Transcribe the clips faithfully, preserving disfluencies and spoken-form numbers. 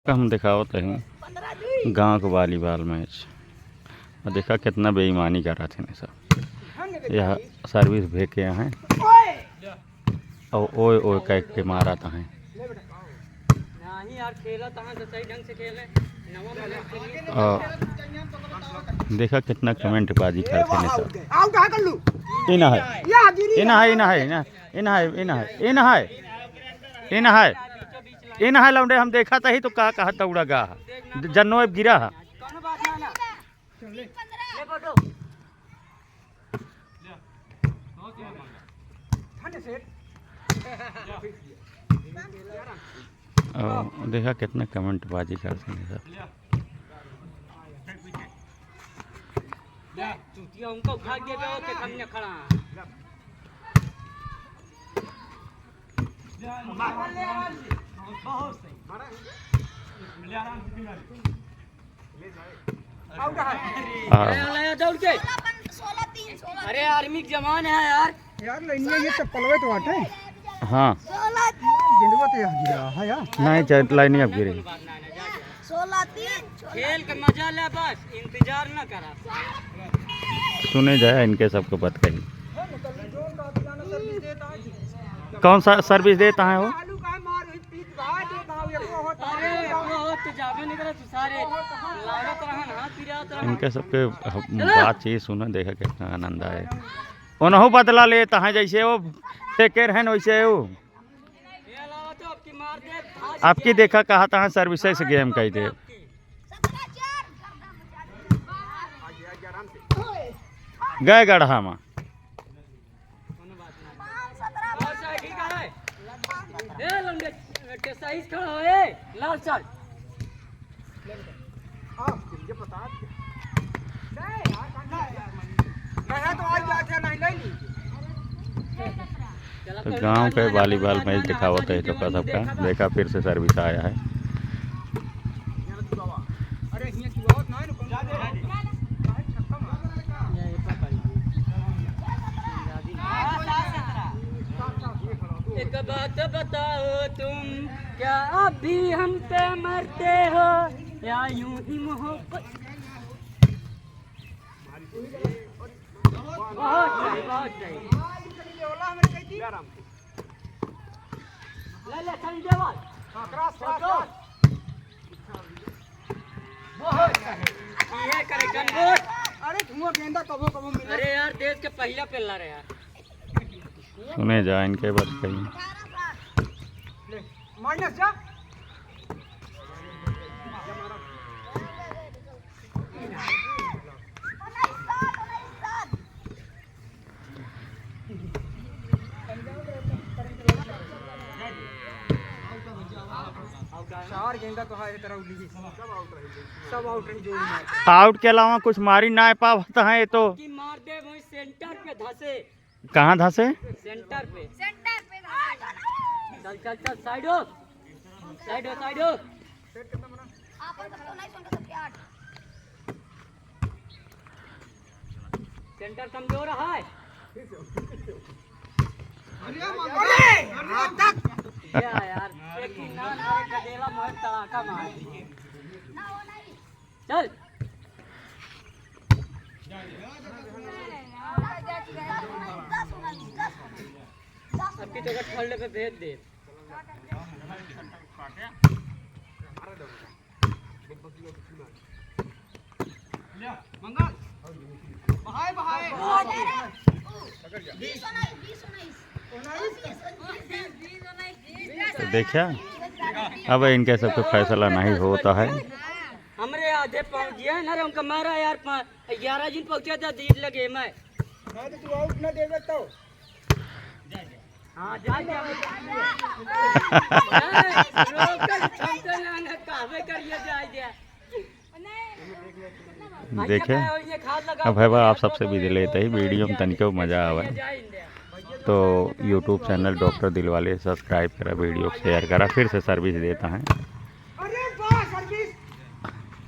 हम देखावत हई गाँव के volleyball match। और देखा कितना बेईमानी करत हन सब। यह service भेज के यहाँ और ओए ओए कह के मारत हैं। नहीं यार, खेला तहाँ से सही ढंग से खेले। नवा मिनट के लिए। और देखा कितना comment बाजी करत हन सब। आउट है कल्लू। ई ना है। या गिरी। ई ना है, ई ना है, ई ना है, ई ना है, ई ना है, ई ना है, ई ना है। ई ना है लौंडे, हम देखा तही तो का कहा दौड़ा गा। जन्नो अब गिरा है। ओ, देखा कितना comment बाजी करत हैं सब। चूतिया उनको उठा के जाओ के सामने खड़ा है। हाँ। ले, ले, दौड़ के। अरे, army के जवान है यार। यार, लाइनिया ये चप्पलवा तो आटे। हाँ। गेंदवा तो यहाँ गिरा है यार। नहीं, चाहे लाइनिया अब गिरी। खेल के मजा ले बस, इंतजार न करा। सुने जाए इनके सबको बात कही। कौन सा service देता है वो? अरे, वो तो जाबे नहीं करे, तू सारे लड़त रहन, हाथ पिरात रहन। इनके सबके बातचीत सुनो, देखा कितना आनंद आए। उनहु बदला लेता है, जैसे वो फेंके रहन वैसे वो। ये अलावा तो आपकी मार दे, धांस आपकी के। देखा कहा तहाँ service से game कही दे। गए गढ़ा में। और सही ठीक है। ए, लंबे, के सही खड़ा हो, ए, लाल चल। तो गांव के volleyball match दिखावत है तो का सबका देखा, फिर से service आया है। एक बात बताओ तुम, क्या अब भी हम पे मरते हो या यूं ही मोहब्बत? बहुत सही, बहुत सही। ले, ले, सही जवाब। हाँ, cross, cross, cross। बहुत सही। ये करे, कनबोट। अरे, धुआं गेंदा कबो, कबो मिले। अरे यार, देश के पहिला पेल्ला रहे यार। सुने जा इनके बात कही। ले, minus जा। चार गेंदा तो है, तरह उड़ी। सब आउट रही, जो भी मार। आउट के अलावा कुछ मारी ना पावत है ये तो। कि मार दे वही सेंटर पे धसे। कहाँ धसे? सेंटर पे। सेंटर पे धसे। चल, चल, चल, साइड हो। साइड हो, साइड हो। आपन सबके उन्नीस, उनके सबके आठ। सेंटर कमजोर है। अरे, अरे, अरे, तक। क्या यार, एक ही ना, ना, गदेला मार, तड़ाका मार। चल। अबकी तो अगर ठंड पे भेज दे। तो देखा, अब इनके सबके फैसला नहीं होता है। हमरे आधे पहुँच गया ना रे, उनका मारा यार, पा-, ग्यारह दिन पहुँचा था, दीद लगे मैं। हाँ, तो तू आउट ना देवे तो। हाँ, जा, जा। ए, लोकल छमते ना, ना कहबे करिए, जा, जा। देखे, अब है बा, आप सबसे विदा लेते ही, वीडियो में तनिको मजा आवे तो YouTube चैनल डॉक्टर दिलवाले सब्सक्राइब करा, वीडियो को शेयर करा। फिर से सर्विस देता है। अरे वाह, सर्विस।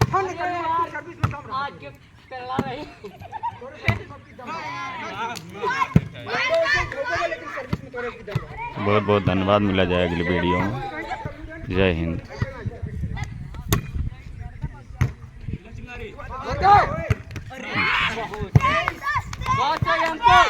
फन कर, सर्विस में दम रहा। आज के पेला रही। बहुत बहुत धन्यवाद, मिला जाए अगली वीडियो में। जय हिंद। बताओ। बहुत सही हमको।